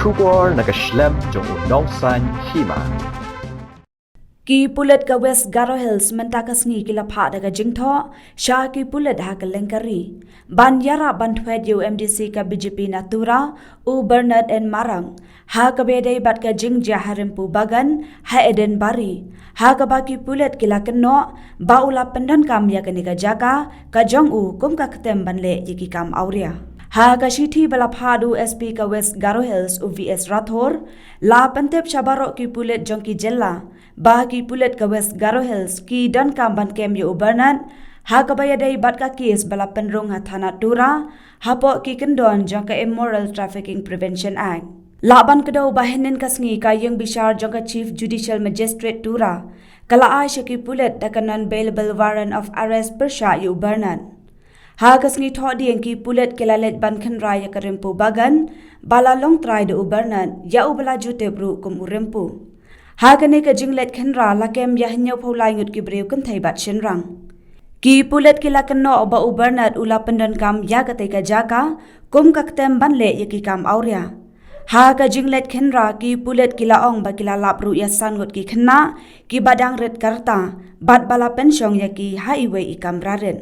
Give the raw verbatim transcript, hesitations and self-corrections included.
Khubor na ka shlem jong u nongsan hima. Ki pulit ka West Garo Hills mynta ka sngi ki la phah da ka jingthoh sha ki pulit ha ka Lengkari ban ïarap ban thwet ïa u M D C ka B J P na Tura, u Bernard N Marang, ha kaba ïadei bad ka jingjia ha Rimpu Bagan ha Eden Bari, ha kaba ki pulit ki la kynnoh ba u la pyndonkam ïa kane ka jaka ka jong u kum ka ktem ban leh ïa ki kam awria. Ha ka shithi ba la phah da u S P ka West Garo Hills, u V S Rathore, la pyntip sha baroh ki pulit jong ki jylla ba ki pulit ka West Garo Hills ki donkam ban kem ïa u Bernard ha kaba ïadei bad ka kes ba la pynrung ha thana Tura hapoh ki kyndon jong ka Immoral Trafficking Prevention Act. Lah ban kdew ba hynnin ka sngi ka ïing bishar jong ka Chief Judicial Magistrate Tura ka la ai sha ki pulit da ka non-bailable warrant of arrest pyrshah ïa u Bernard. Ha ka sngi Thohdieng ki pulit ki la leit ban khynra ïa ka Rimpu Bagan ba la long trai da u Bernard, ïa uba la ju tip ruh kum u Rimpu. Ha kane ka jingleit khynra la kem ïa hynñiewphew lai ngut ki briew kynthei bad shynrang. Ki pulit ki la kynnoh ba u Bernard u la pyndonkam ïa katei ka jaka kum ka ktem ban leh ïa ki kam awria. Ha ka jingleit khynra ki pulit ki la ong ba ki la lap ruh ïa san ngut ki khynnah kiba dang rit ka rta bad ba la pynshong ïa ki ha iwei i kamra rit.